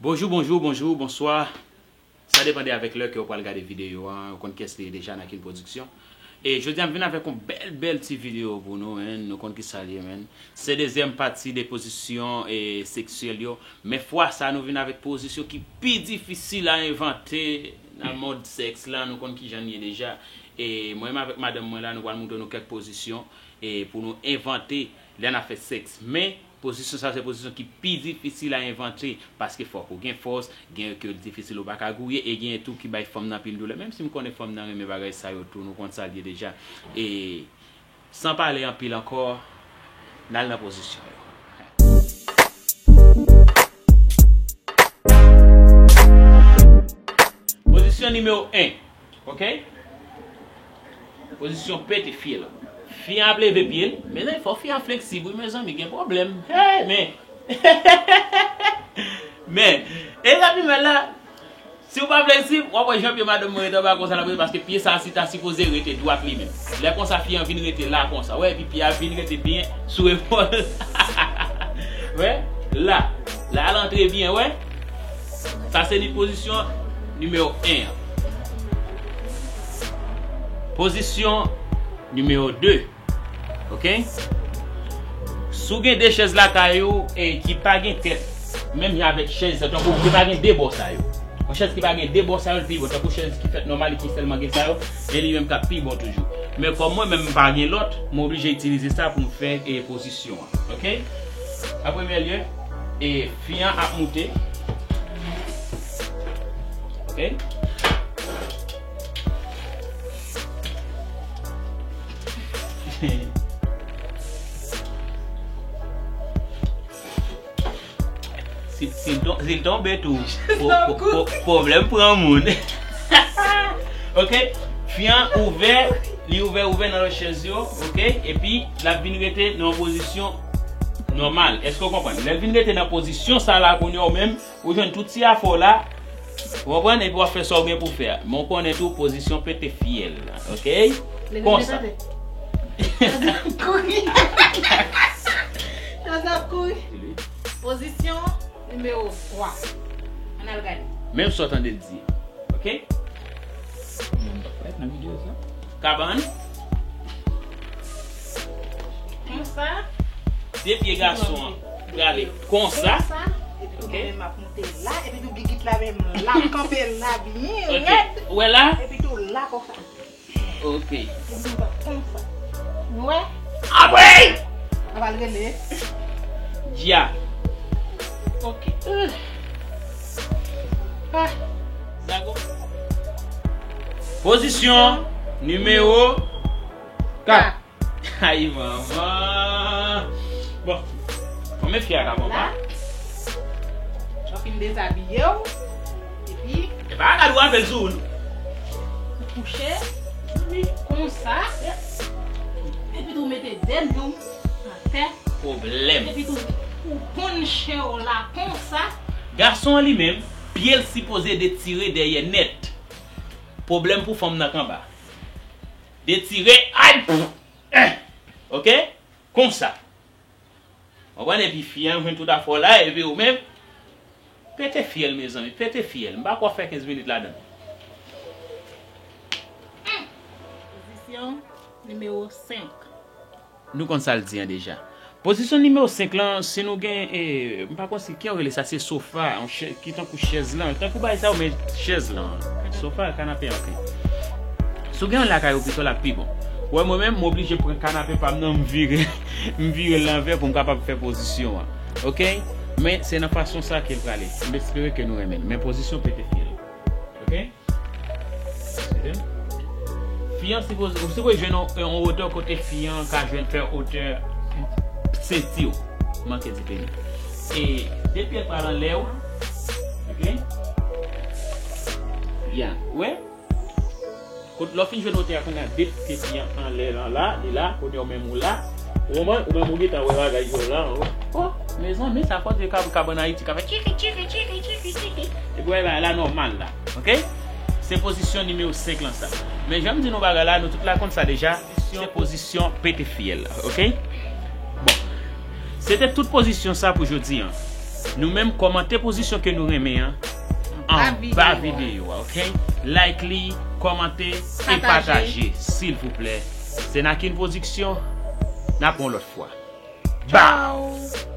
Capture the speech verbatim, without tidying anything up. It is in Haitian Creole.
Bonjou, bonjou, bonjou, bonswa. Sa depann de avèk lè ke w pral gade videyo a, ou konn kiyès li ye deja, Nakin Production. E jodi a m vin avèk yon bèl, bèl ti videyo pou nou, en. Nou konn kisa l ye, menn. Se dezyèm pati de pozisyon e seksyèl yo. Men fwa sa, nou vin avèk pozisyon ki pi difisil a envante nan mond sèks la. Nou konn kijan l ye deja. E mwen menm avèk madanm mwen la, nou pral montre nou kèk pozisyon e pou nou envante lè n ap fè sèks. Men, pozisyon sa se pozisyon ki pi difisil a envante, paske fòk ou gen fòs, gen ke l difisil ou pa ka gouye, e gen tou ki bay fanm nan pil doulè. Menm si m konnen fanm nan renmen bagay sa yo tou, nou konn sa l ye deja. E san pale anpil ankò, n al nan pozisyon yo. Pozisyon nimewo en. Ok? Pozisyon pete fyèl. Fi an ap leve pye l. Mezanmi, fò fi an fleksib, wi, mezanmi, gen pwoblèm. Hey, men. Men, e sa pi mal la, si w pa fleksib, w ap wè jan pye madanm mwen rete anba konsa, l ap rete, paske pye sa a si ta sipoze rete dwat li menm. Lè konsa, fi an vin rete la konsa. Wè, epi pye a vin rete byen sou epòl. Wè, la. La, l antre byen, wè. Sa se ni pozisyon nimewo en an. Pozisyon nimewo de. Ok? Si w gen de chèz lakay ou e ki pa gen tèt, menm jan avèk chèz sa, tankou ki pa gen de bò sa yo. Yon chèz ki pa gen de bò sa yo, l pi bon. Tankou chèz ki fèt nòmal e ki sèlman gen sa yo, e li menm k ap pi bon toujou. Men kòm mwen menm m pa gen lòt, m oblije itilize sa pou m fè, e, pozisyon an. Ok? An premye lye, e, fi an ap moute. Ok? Si, si l ton-, si l tonbe tou, po-, po-, po-, pwoblèm pran moun. Ok? Fi an ouvè, li ouvè, ouvè nan lòt chèz yo, ok? Epi, l ap vin rete nan yon pozisyon nòmal. Èske w konprann? Lè l vin rete nan pozisyon sa la, kounye a ou menm, ou jwenn tout ti afè w la, ou konprann? Epi w ap fè sa w gen pou fè a. Men w konnen tou, pozisyon pete fyèl, ok? Konsa. Kouri. Sa ap kouri. Pozisyon nimewo twa. Ann al gade. Menm sa w tande l di. Ok? Mwen pa parèt nan videyo sa. Kabann. Konsa. De pye gason an prale konsa. Konsa. Epi tou mwen menm m ap monte la. Epi tou gigit la menm la. M kanpe la byen rèd. Ok. Ou wè la? Epi tou la konsa. Ok. Epi m konsa. Nou wè? Apre! Sa va l rele. Dja. Ok. Ah. Zago. Pozisyon nimewo kat. Ay, manman. Bon. Konbyen fi a ka pran la? Ou fin dezabiye w. Epi. E pa gad ou apèl sou ou, non. Ou kouche. Wi. Konsa. Epi tou mete de nou atè. Pwoblèm. Epi tou ou ponn chen w la konsa. Gason an li menm, pye l sipoze detire dèyè nèt. Pwoblèm pou fanm nan k anba. Detire, ay, pff, eh, ok? Konsa. Konprann? Epi fi an jwenn tout afè w la, epi ou menm, pete fyèl, mezanmi, pete fyèl. M pa kwè w fè kenz minit ladan. Pozisyon nimewo senk. Nou konn sa l di an deja. Pozisyon nimewo senk lan, si nou gen, e, m pa konn si, ki yo rele sa, se sofa, yon chè-, ki tankou chèz lan. Tankou bagay sa yo, men chèz lan. Sofa, kanape, ok. Si w gen yon lakay ou pito, l ap pi bon. Ou wè, mwen menm, m oblije pran kanape pa m nan, m vire, m vire l lanvè pou m kapab fè pozisyon an. Ok? Men, se nan fason sa ke l prale. M espere ke nou renmen l. Men pozisyon pete fyèl. Ok? Eskize m. Fi an sipoze, ou sipoze jwenn yon, yon wotè kote fi an ka jwenn fè wotè senti w. Manke di peni. E de pye l pral anlè w. Ok? Ya. Ou wè? Kote lè w fin jwenn wotè a kounye a, de pye fi an anlè lan la, li la, kounye a ou menm ou la. Ou konprann? Ou menm ou gentan wè bagay yo la. Oh, mezanmi, sa fò de kab-, kabann Ayiti ka fè tchiki, tchiki, tchiki, tchiki, tchiki. Epi wè bagay la nòmal la. Ok? Se pozisyon nimewo senk lan sa. Men jan m di nou bagay la, nou tout la konn sa deja. Se pozisyon pete fyèl la, ok? Bon. Se te tout pozisyon sa pou jodi an. Nou menm, kòmante pozisyon ke nou renmen an anba videyo a, ok? Like li, kòmante e pataje, silvouplè. Se Nakin Pwodiksyon. N ap wè yon lòt fwa. Bye!